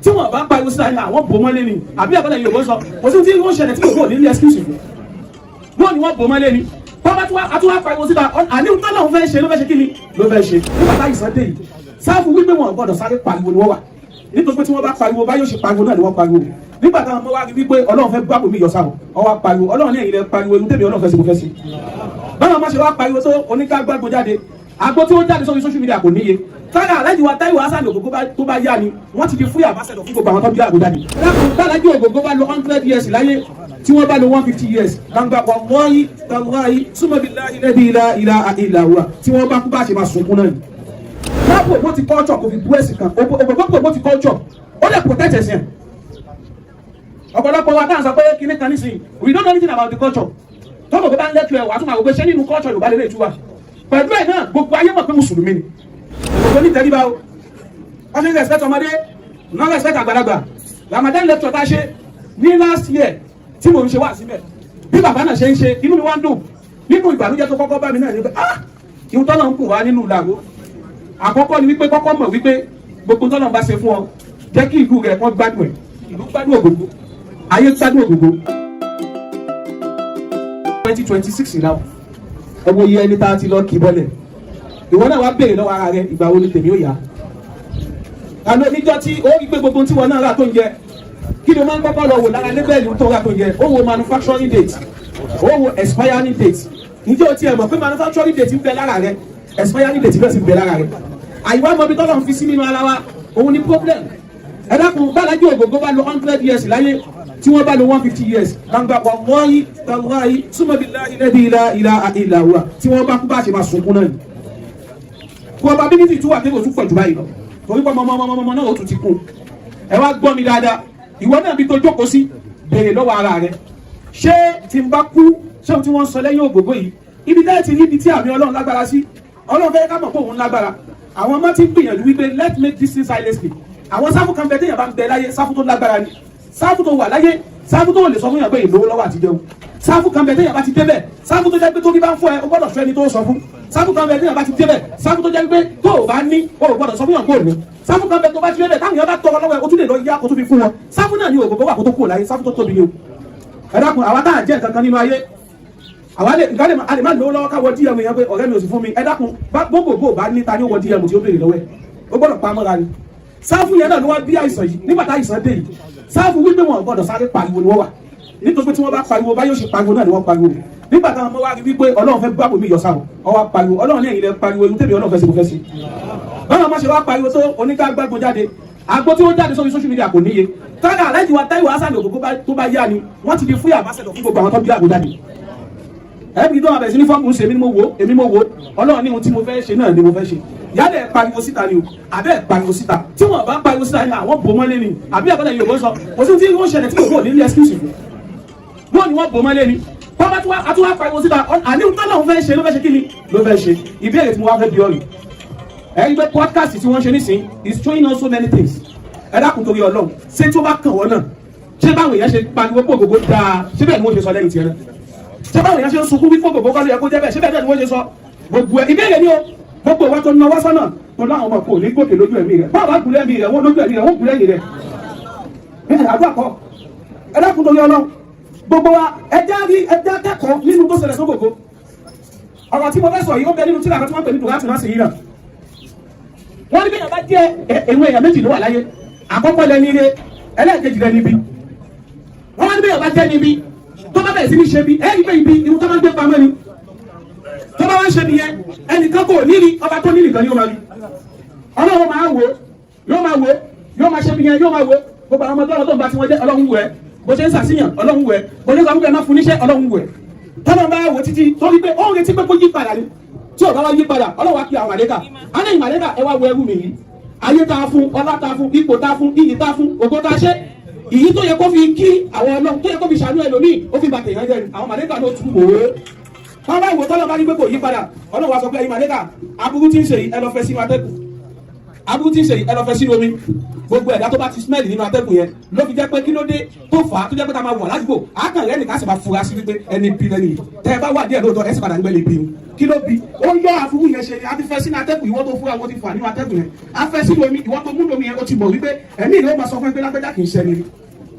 Tí wọ́n bá pariwo síta ní àwọn bò mọ́lé ni, àbí àbọ̀dà Yorùbá sọ, kò sí tí wọ́n ṣẹlẹ̀ tí kò ní ní excuse fún. Wọ́n ní wọ́n bò mọ́lé ni. Bàbá tí wọ́n àtúwá pariwo síta, àní tọ́lọ́run fẹ́ ṣe ló fẹ́ ṣe, kí ni ló fẹ́ ṣe? Nígbà táyì sàn dé yìí, sáfù wípé wọn gbọ́dọ̀ sáré pariwo ni wọ́n wà, nítorí pé tí wọ́n bá pariwo, báyọ̀ ṣe pariwo náà ni wọ́n pariwo. Nígbà táwọn ọmọ wa rí wípé Ọlọ́run fẹ́ gbàgbọ́ mi yọ sáwọn, ọwọ́ pariwo. Ọlọ́run ní ẹ̀yìn rẹ̀ pariwo, inú tèmi Ọlọ́run fẹ́ ṣe mo fẹ́ ṣe. Báwọn ọmọ ṣe wá pariwo tó oníkágbàgbọ́ jáde, àgbo tí ó jáde sórí social media kò níye. Tára aláàjì wa Táíwò Hasan Ògògó tó bá yá ni wọ́n ti di fúyà bá sẹ̀dọ̀ fún gbogbo àwọn tó bí àgbo jáde. Tálájì Ògògó bá lo 100 years láyé, tí wọ́n bá lo 150 years, gbangba wallahi tallahi summa billahi alladhi la ilaha illa huwa, tí wọ́n bá kú, bá ṣe máa sunkún náà ni. Wọ́n promote culture, kò fi bú ẹ̀sìn kan. Ògògó promote culture, ó lè protect ẹ̀sìn. Ọ̀pọ̀lọpọ̀ wa dáhùn sọ pé kíní kan nísìnyí, we don't know anything about the culture. Tọ́mọ̀ pé bá ń lẹ́tọ̀ ẹ̀ wà á tún máa wò pé ṣé nínú culture Yorùbá lè lè tú wa pẹ̀lú ẹ̀ náà. Gbogbo ayé mọ̀ pé mùsùlùmí ni gbogbo ní tẹríba o. Wọ́n ṣe ń respect ọmọdé, no respect àgbàlagbà. Ramadan lecture tá a ṣe ní last year tí mò ń ṣe wá síbẹ̀, bí bàbá náà ṣe ń ṣe, inú mi wá ń dùn. Nínú ìbànújẹ́ tó kọ́kọ́ bá mi náà ni pé, ah, ìhun tọ́lọ̀ ń kùn wá nínú ìlàró. Àkọ́kọ́ ni wípé kọ́kọ́ mọ̀ wípé gbogbo tọ́lọ̀ ń bá ṣe fún ọ, jẹ́ kí ìlú rẹ̀ kọ́ gbádùn ẹ̀. Ìlú gbádùn Ògògó, ayé gbádùn Ògògó. 2026 now, ẹ wo iye ẹni tá a ti lọ kì bọ́lẹ̀. Ìwọ náà wá béèrè lọ́wọ́ ara rẹ, ìgbà wo ni tèmi ó yá? Àlọ́ oníjọ́ tí ó rí pé gbogbo tí wọn náà rà tó ń jẹ, kí ni o máa ń kọ́kọ́ lọ wò lára label tó rà tó ń jẹ? Ó wo manufacturing date, ó wo expiring date. Ǹjẹ́ o tiẹ̀ mọ̀ pé manufacturing date ń bẹ lára rẹ, expiring date bẹ́ẹ̀ sì ń bẹ lára rẹ? Àyíwá mọ̀ bí tọ́lọ̀ ń fi sí nínú ara wa, òun ni problem. Ẹ dákun, bálájú Ògògó bá lo 100 years láyé, tí wọ́n bá lo 150 years, gbangba wallahi tallahi summa billahi alladhi la ilaha illa huwa, tí wọ́n bá kú, bá ṣe máa sunkún náà ni. Probability tún wà kéwòn tún pọ̀ jù báyìí lọ, torí pé ọmọ ọmọ ọmọ náà ó tún ti kún. Ẹ wá gbọ́ mi dáadáa. Ìwọ náà bí tó jókòó sí, béèrè lọ́wọ́ ara rẹ, ṣé tí n bá kú, ṣé ohun tí wọ́n ń sọ lẹ́yìn Ògògó yìí, ibi tẹ́ ti rí ibi tí àmì Ọlọ́run lágbára sí? Ọlọ́run fẹ́ ká mọ̀ pé òun lágbára. Àwọn ọmọ ti ń gbìyànjú wípé let's make this thing silently. Àwọn sáfù kan bẹ téèyàn bá ń bẹ láyé, sáfù tó lágbára ni. Sáfù tó wà láyé, sáfù tó lè sọ fún yàn pé ìlówó lọ́wọ́ àti jẹun. Sáfù kan bẹ téèyàn bá ti débẹ̀, sáfù tó jẹ́ pé tó bá ń fọ́ ẹ, o gbọ́dọ̀ fẹ́ ni tó sọ fún. Sáfù kan bẹ téèyàn bá ti débẹ̀, sáfù tó jẹ́ pé tó o bá ní, o gbọ́dọ̀ sọ fún yàn kó o ní. Sáfù kan bẹ tó bá ti débẹ̀, táwọn yàn bá tọrọ lọ́wọ́ ẹ, o tún lè lọ yá kó tó fi fún wọn. Sáfù náà ni Ògògó wà kó tó kúrò láyé. Sáfù tó tóbi ni o. Ẹ dákun, àwa tá à jẹ́ nǹkan kan nínú ayé, àwa lè nǹkan lè a lè má lówó lọ́wọ́ káwọ́ DM yẹn pé ọ̀rẹ́ mi ò sì fún mi. Ẹ dákun, gbogbogbò bá ní, ta ni ó wọ DM tí ó béèrè lọ́wọ́ ẹ̀? Ó gbọ́dọ̀ pa mọ́ra ni. Sáfù yẹn náà ló wá bí àìsàn yìí. Nígbà tá àìsàn dé yìí, sáfù wípé wọn gbọ́dọ̀ sáré pariwo ni wọ́n wà, nítorí pé tí wọ́n bá pariwo, báyọ̀ ṣe pariwo náà ni wọ́n pariwo. Nígbà táwọn ọmọ wa rí wípé Ọlọ́run fẹ́ gbàgbọ́ mi yọ sáwọn, ọwọ́ pariwo. Ọlọ́run ní ẹ̀yìn rẹ̀ pariwo, inú tèmi Ọlọ́run fẹ́ ṣe mo fẹ́ ṣe. Báwọn ọmọ ṣe wá pariwo tó oníkágbàgbọ́ jáde, àgbo tí ó jáde sórí social media kò níye. Tára aláàjì wa Táíwò Hasan Ògògó tó bá yá ni wọ́n ti di fúyà bá sẹ̀dọ̀ fún gbogbo àwọn tó bí àgbo jáde. Ẹbí tó wà bẹ̀rẹ̀ sí ní fọ́ọ̀mù ṣe, èmi ni mo wò, èmi mo wò. Ọlọ́run ní ohun tí mo fẹ́ ṣe náà ni mo fẹ́ ṣe. Yálẹ̀ pariwo síta ni o, àbẹ́ pariwo síta. Tí wọ́n bá pariwo síta ni àwọn bò mọ́lé ni, àbí àbọ̀dà Yorùbá sọ, kò sí tí wọ́n ṣẹlẹ̀ tí kò ní ní excuse fún. Wọ́n ní wọ́n bò mọ́lé ni. Bàbá tí wọ́n wá pariwo síta, àní tọ́lọ́run fẹ́ ṣe ló fẹ́ ṣe, kí ni ló fẹ́ ṣe? Ìbéèrè tí mo wá fẹ́ bi ọ́ rèé. Ẹ rí pé podcast tí wọ́n ṣe nísìn is showing us so many things. Ẹ dákun, torí Ọlọ́run, ṣé tó bá kàn wọ́n náà, ṣé báwọn èèyàn ṣe pariwo pé Ògògó dáa, ṣé bẹ́ẹ̀ ni wọ́n ṣe sọ lẹ́yìn tiẹ̀ náà? Ṣé báwọn èèyàn ṣe ń sunkún wípé Ògògó kọ́ ló yẹ kó jẹ́ bẹ́ẹ̀, ṣé bẹ́ẹ̀ náà ni wọ́n ṣe sọ? Gbogbo ẹ, ìbéèrè ni o. Gbogbo ìwà tó náwó sọ́nà tó láwọn ọmọ kò ní gòkè lójú ẹ̀mí rẹ̀, báwo bá gùn lẹ́mí rẹ̀, wọ́n lójú ẹ̀mí rẹ̀, wọ́n gùn lẹ́yìn rẹ̀. Ẹ̀ àdúrà kọ́. Ẹ dákun, torí Ọlọ́run, gbogbo wa, ẹ já rí, ẹ já kẹ́kọ̀ọ́ nínú tó ṣẹlẹ̀ sógògó. Ọ̀rọ̀ tí mo fẹ́ sọ yìí, ó bẹ nínú tíra kan tí wọ́n pè ní Dùrátù náà sì yìí náà. Wọ́n ní bí èèyàn bá jẹ́ èèwọ̀n, èèyàn méjì ló wà láyé: àkọ́kọ́ lẹni ire, ẹlẹ́ẹ̀kejì lẹni ibi. Wọ́n wá ní bí èèyàn bá jẹ́ níbi, tó bá bẹ̀rẹ̀ sí ní ṣe bí ẹ rí pé ibi ìhun tó máa ń gbé pamọ́ ni, tó bá wá ń ṣe nìyẹn, ẹnìkan kò ní rí, ọba tó ní nìkan ni ó máa rí. Ọlọ́run máa wò, yóò máa wò, yóò máa ṣe bí yẹn, yóò máa wò. Gbogbo àwọn ọmọdé tó ń bá tiwọn jẹ́, Ọlọ́run wò ẹ́. Bó ṣe ń ṣàṣìyàn, Ọlọ́run wò ẹ́. Bó ṣe ń sọ fún ẹ má fún níṣẹ́, Ọlọ́run wò ẹ́. Tọ́lọ́ bá wò títí torí pé ó ń retí pé kó yí padà ni. Tí ò bá wá yí padà, Ọlọ́run wá kí àwọn màlẹ́kà á ní, "Màlẹ́kà, ẹ wá wo ẹrú mi yìí. Ayé tá a fún, ọlá tá a fún, ipò tá a fún, iyì tá a fún, ògo tá a ṣe ìyí tó yẹ kó fi kí àwọn Ọlọ́run, tó yẹ kó fi ṣàánú ẹlòmíì, ó fi bàtẹ̀ yẹn jẹ́ ni." Àwọn màlẹ́kà ló tún wò ó. Wọ́n bá wò, tọ́lọ́ bá ní pé kò yí padà, Ọlọ́run wá sọ pé, "Ẹ̀yin màlẹ́kà, aburú tí ń ṣe yìí, ẹ lọ fẹ́ sínú atẹ́gùn." Aburú tí ń ṣe yìí, ẹ lọ fẹ́ sínú omi. Gbogbo ẹ̀dá tó bá ti smell nínú atẹ́gùn yẹn ló fi jẹ́ pé kí ló dé tó fà á tó jẹ́ pé tá a máa wà ládùúgbò, àákàn rẹ̀ nìkan sì máa fura sí wípé ẹni bí lẹ́nu yìí. Tẹ́ ẹ bá wà díẹ̀ lóòótọ́, ẹ sì padà ń gbẹ́ lè bí o. Kí ló bí ó yọ àfúrú yẹn ṣe ni a ti fẹ́ sínú atẹ́gùn. Ìwọ tó fúra, wọ́n ti fà nínú atẹ́gùn yẹn, a fẹ́ sínú omi. Ìwọ tó múlò omi yẹn, ó ti mọ̀ wípé ẹ̀mí ìlú ó máa sọ fún ẹ pé lágbájá kì í ṣẹni rí.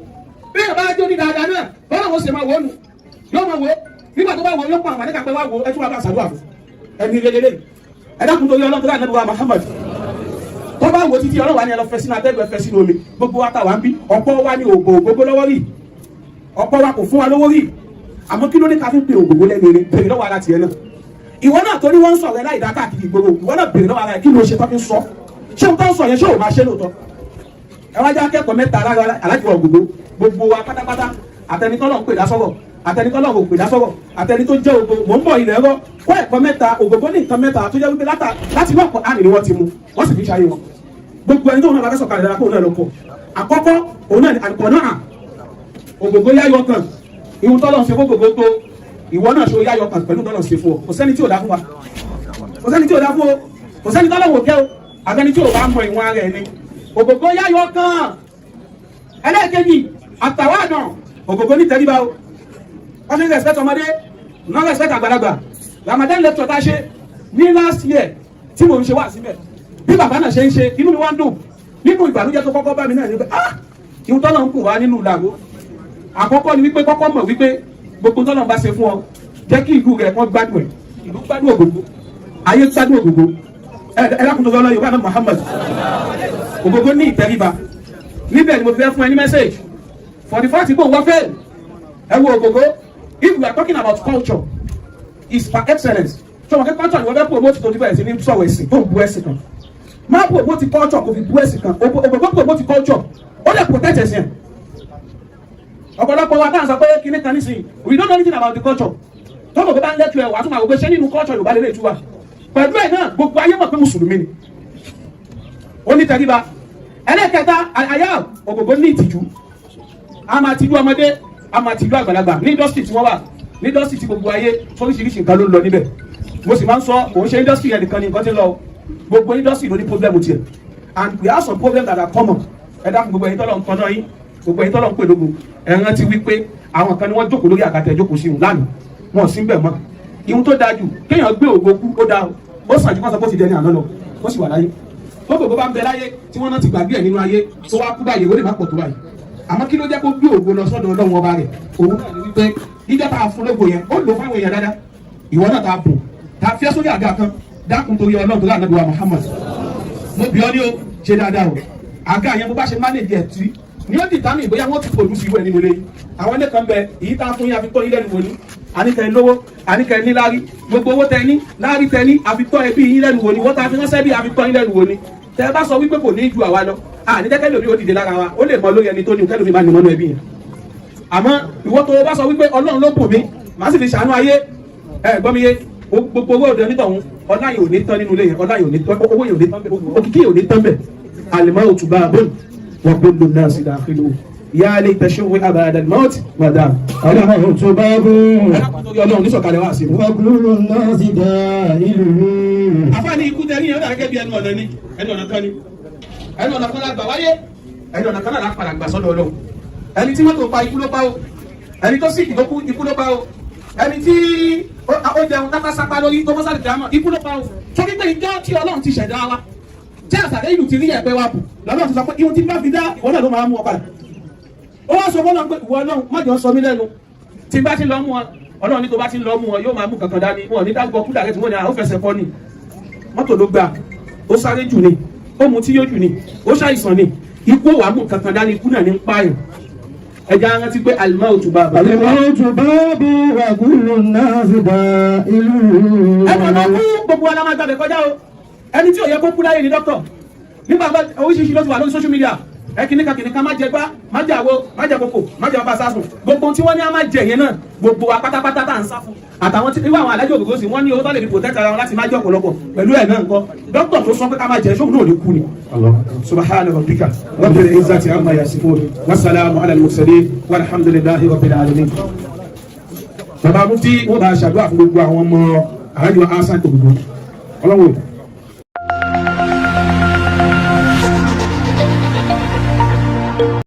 Bí ẹ bá jó ní dáadáa náà, bọ́lá wọn ṣe máa wò ó nù, yóò máa wò ó. Nígbà tó bá wò ó, yóò pa àwọn àdékà pé wá wò ó, ẹ tún wá bá ṣàdúrà fún ẹni lélẹ́lẹ́. Ẹ dákun, tó yẹ Ọlọ́run tó dá Ànábì wa Muhammad, tó bá wo títí, Ọlọ́run wa ni ẹ lọ fẹ́ sínú atẹ́gùn, ẹ fẹ́ sínú omi. Gbogbo wa ta wà ń bí, ọ̀pọ̀ wa ní ògbò ògbógbó lọ́wọ́ rí, ọ̀pọ̀ wa kò fún wa lówó rí. Àmọ́ kí ló ní ká fi pe ògbógbó lẹ́nu eré? Bèrè lọ́wọ́ ara tiẹ̀ náà. Ìwọ náà torí wọ́n ń sọ̀rọ̀ ẹ láì dá káàkiri ìgboro, ìwọ náà bèrè lọ́wọ́ ara ẹ, kí ló ṣe tó fi ń sọ? Ṣé o tó ń sọ yẹn, ṣé o máa ṣe lóòótọ́? Ẹ wá já akẹ́kọ̀ọ́ mẹ́ta lára alájọ ògbógbó. Gbogbo wa pátápátá, àtẹnitọ́lọ̀ ń pè dásọ̀rọ̀, àtẹnitọ́lọ̀ kò pè dásọ̀rọ̀, àtẹni tó jẹ́ ògbó, mò ń bọ̀ ilẹ̀ ẹ̀rọ kọ́ ẹ̀kọ́ mẹ́ta. Ògbógbó ní nǹkan mẹ́ta tó jẹ́ wípé láti inú ọ̀pọ̀ àmì ni wọ́n ti mú, wọ́n sì fi ṣayé wọn. Gbogbo ẹni tó náà bá fẹ́ sọ̀kalẹ̀ dára, kóun náà lọ kọ́. Àkọ́kọ́, òun náà ni àlùkò náà. Ògògó yáyọ kan ìhun tọ́lọ̀ ń ṣe fún gbogbo tó ìwọ náà ṣe, ó yáyọ kan pẹ̀lú tọ́lọ̀ ń ṣe fún ọ. Kò sẹ́ni tí ò dá fún wa, kò sẹ́ni tí ò dá fún o, kò sẹ́ni tọ́lọ̀ wò kẹ́ o, àbẹ́ni tí ò bá mọ ìwọ̀n ara ẹ̀ ni. Ògògó yáyọ kan. Ẹlẹ́ẹ̀kejì, àtàwádàn. Ògògó ní tẹríba o. Wọ́n fi respect ọmọdé, no respect àgbàlagbà. Ramadan lecture tá a ṣe ní last year tí mò ń ṣe wá síbẹ̀, bí bàbá náà ṣe ń ṣe, inú mi wá ń dùn. Nínú ìbànújẹ́ tó kọ́kọ́ bá mi náà ni pé, ah, ìhun tọ́lọ̀ ń kù wá nínú ìlàgó. Àkọ́kọ́ ni wípé, kọ́kọ́ mọ̀ wípé gbogbo tọ́lọ̀ ń bá ṣe fún ọ, jẹ́ kí ìlú rẹ̀ kọ́ gbádùn ẹ̀. Ìlú gbádùn Ògògó, ayé gbádùn Ògògó. Ẹ ẹ lákùn tó lọ Yorùbá náà, Muhammad. Ògògó ní ìtẹríba. Níbẹ̀ ni mo fẹ́ fún ẹ ní message for the fact pé òun wá fẹ́. Ẹ wo Ògògó, if we are talking about culture is par excellence. Tí wọn kẹ́ culture ni wọ́n fẹ́ promote, tó ti bẹ̀rẹ̀ sí ní sọ̀rọ̀ ẹ̀sìn, tó ń bu ẹ̀sìn kan, má promote culture kò fi bu ẹ̀sìn kan. Ògògó promote culture, ó lè protect ẹ̀sìn ẹ̀. Ọ̀pọ̀lọpọ̀ wa táwọn sọ pé kíní kan nísìnyí, we don't know anything about the culture. Tọ́pọ̀ bá ń lẹ́tọ̀ ẹ̀, wàá tún máa wò pé ṣé nínú culture Yorùbá lè lè tú wa pẹ̀lú ẹ̀ náà. Gbogbo ayé mọ̀ pé mùsùlùmí ni, ó ní tẹríba. Ẹlẹ́kẹta, àyà. Ògògó ní ìtìjú. A máa tìjú ọmọdé, a máa tìjú àgbàlagbà. Ní industry tí wọ́n wà, ní industry tí gbogbo ayé oríṣiríṣi nǹkan ló ń lọ níbẹ̀, mo sì máa ń sọ, kò ń ṣe industry yẹn nìkan ni nǹkan ti ń lọ. Gbogbo industry ló ní problem tiẹ̀, and we have some problems that are common. Ẹ dákun, gbogbo ẹ̀yin tọ́lọ̀ ń tọ́nà yín, gbogbo ẹ̀yin tọ́lọ̀ ń pè lógo, ẹ rántí wípé àwọn kan ni wọ́n jókòó lórí àgàtẹ̀ jókòó sí wọn lánàá, wọn ò sí bẹ̀ mọ́. Ìhun tó dáa jù, kéèyàn gbé ògo kú, ó dáa, ó sàn ju kó sọ pé ó ti dẹni àná lọ, ó sì wà láyé. Gbogbo bá ń bẹ láyé tí wọ́n náà ti gbàgbé ẹ̀ nínú ayé, tó wá kú báyìí, ó lè má pọ̀ tó báyìí. Àmọ́ kí ló jẹ́ kó gbé ògo lọ sọ́dọ̀ Ọlọ́run ọba rẹ̀? Òun náà ni wípé níjọ́ tá a fún lógo yẹn, ó lò fáwọn èèyàn dáadáa. Ìwọ náà tá a bùn, tá a fiẹ́ sórí àga kan, dákun, torí Ọlọ́run, torí Ànábì wa Muhammad, mo bí ọ ní o ṣe dáadáa o. Àga yẹn, bó bá ṣe manage ẹ̀ tí ni ó determine bóyá wọ́n ti produce ìwé nínú ilé yìí. Àwọn ilé kan bẹ, èyí tá a fún yín, àfikọ́ yín lẹ́nu wò ní àníkẹ́ lówó, àníkẹ́ ní láárí. Gbogbo owó tẹ ní láárí tẹ ní, àfikọ́ ẹbí yín lẹ́nu wò ní. Wọ́n tá a fi ránṣẹ́ bí, àfikọ́ yín lẹ́nu wò ní. Tẹ bá sọ wípé kò ní ju àwa lọ, àníkẹ́ lómi ó dìde lára wa, ó lè mọ lórí ẹni tó ní kẹ́lómi máa ní mọ́nú ẹbí yẹn. Àmọ́ ìwọ tó o bá sọ wípé Ọlọ́run ló bù mí, màá sì fi ṣàánú ayé, ẹ gbọ́ mi yé, gbogbo owó òde onítọ̀hún, ọlá yìí ò ní tán nínú ilé yẹn, ọlá yìí ò ní tán, owó yìí ò ní tán bẹ́ẹ̀, òkìkí yìí ò ní tán bẹ́ẹ̀. Al-mawtu babun wa kullu nnasi dakhiluhu ya layta shughli abada al-mawt madam. الموت باب Ọlọ́run ní sọ̀kalẹ̀ wá sí i. وكل الناس داخله. Àfáàní, ikú tẹ ní yẹn, ó dà gẹ́gẹ́ bí ẹnu ọ̀nà ni. Ẹnu ọ̀nà kan ni, ẹnu ọ̀nà kan la gbà wáyé, ẹnu ọ̀nà kan náà la padà gbà sọ́dọ̀ Ọlọ́run. Ẹni tí mọ́tò pa, ikú ló pa o. Ẹni tó sì tó kú, ikú ló pa o. Ẹni tí ó jẹun tápá sápá lórí tó mọ́sálì kìámọ̀, ikú ló pa o. Torí pé ìjọ tí Ọlọ́run ti ṣẹ̀dá wa, tí àṣàlẹ̀ ìlú ti rí ẹ̀pẹ́ wa bù lọ́dọ̀, ti sọ pé ihun tí bá fi dá ìwọ náà ló máa mú ọ padà. Ó wá sọ fọlọ́n pé, ìwọ Ọlọ́run, má jọ sọ mí lẹ́nu tí bá ti lọ mú wọn. Ọlọ́run ní tó bá ti lọ mú wọn, yóò máa mú kankan dání. Wọn ò ní dágbọ́ kú dàrẹ́ tí wọ́n ní àwọn fẹsẹ̀ kọ́ ni, mọ́tò ló gbà, ó sáré jù ni, ó mu tí yóò jù ni, ó ṣàìsàn ni. Ikú ò wá mú kankan dání, ikú náà ní ń pààyàn. Ẹja rántí pé al-mawtu bab. الموت باب وكل الناس داخله. Ẹnu ọ̀nà kú, gbogbo wa la máa gbàgbé kọjá o. Ẹni tí ò yẹ kó kú láyé ni dókítà. Nígbà bá oríṣiríṣi ló ti wà lórí social media, ẹ kìnnìkan kìnnìkan, má jẹ gbá, má jẹ àwo, má jẹ kókò, má jẹ bàbá sásùn. Gbogbo ohun tí wọ́n ní á má jẹ yẹn náà, gbogbo wa pátápátá tá à ń sá fún, àtàwọn tí irú àwọn alájọ ògògó sí, wọ́n ní owó tó lè fi protect ara wọn láti má jẹ ọ̀pọ̀lọpọ̀ pẹ̀lú ẹ̀ náà nǹkan. Dókítà tó sọ pé ká má jẹ sóhun náà ò ní kú ni. Subhana rabbika rabbil izzati amma yasifun, wasalaamu ala al-mursalin, walhamdulillahi rabbil alamin. Bàbá mufti, wọn bá ṣàdúrà fún gbogbo àwọn ọmọ àrájọ asan gbogbo ọlọ́wọ́.